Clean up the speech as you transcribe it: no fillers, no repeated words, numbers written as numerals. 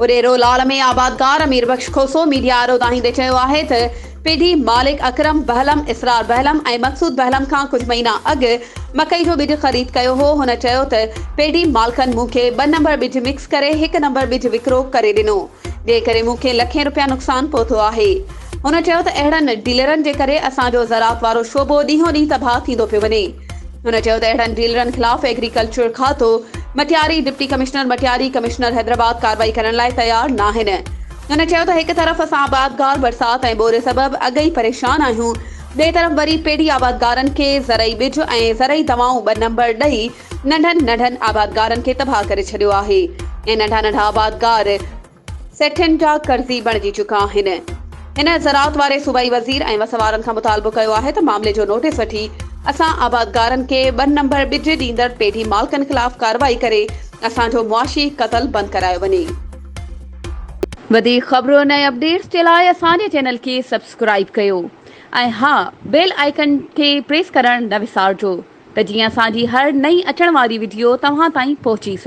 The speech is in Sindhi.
اڏيرو لال ۾ آبادگار امير بخش کوسو ميڊيا آڏو دانهيندي چيو آهي ته پيڍي مالڪ اڪرم بهلم، اسرار بهلم ۽ مقصود بهلم کان ڪجهه مهينا اڳ مڪئي جو ٻج خريد ڪيو هو، هن چيو ته پيڍي مالڪن مون کي ٻه نمبر ٻج مڪس ڪري هڪ نمبر ٻج وڪرو ڪري ڏنو، جنهن ڪري مون کي لکين رپيا نقصان پهتو آهي. هن چيو ته اهڙن ڊيلرن جي ڪري اسان جو زراعت وارو شعبو ڏينهون ڏينهن تباهه ٿيندو پيو وڃي. هن چيو ته اهڙن ڊيلرن خلاف ايگريڪلچر کاتو، Matiari, deputy commissioner Matiari, commissioner Hyderabad ڪارروائي ڪرڻ لاء تيار ناهن. هن چيو ته هڪ طرف اسان آبادگار برسات ۽ ٻوڏ سبب اڳ ئي پريشان آهيون، ٻئي طرف وري پيڊي آبادگارن کي زرعي ٻج ۽ زرعي دوائون ٻه نمبر ڏئي ننڍن ننڍن آبادگارن کي تباهه ڪري ڇڏيو آهي ۽ ننڍا ننڍا آبادگار سيٺين جا قرضي بڻجي چڪا آهن. هن زراعت واري صوبائي وزير ۽ وس وارن کان مطالبو ڪيو آهي ته معاملي جو نوٽيس وٺي اسان آبادگارن کي ٻه نمبر ٻج ڏيندڙ پيڍي مالڪن خلاف ڪارروائي ڪري اسان جو معاشي قتل بند ڪرايو وڃي. وڌيڪ خبرن ۽ اپڊيٽس جي لاء اسان جي چينل کي سبسڪرائيب ڪيو ۽ ها بيل آئيڪن کي پريس ڪرڻ نه وسارجو ته جيئن اسان جي هر نئين اچڻ واري وڊيو توهان تائين پهچي سگهي.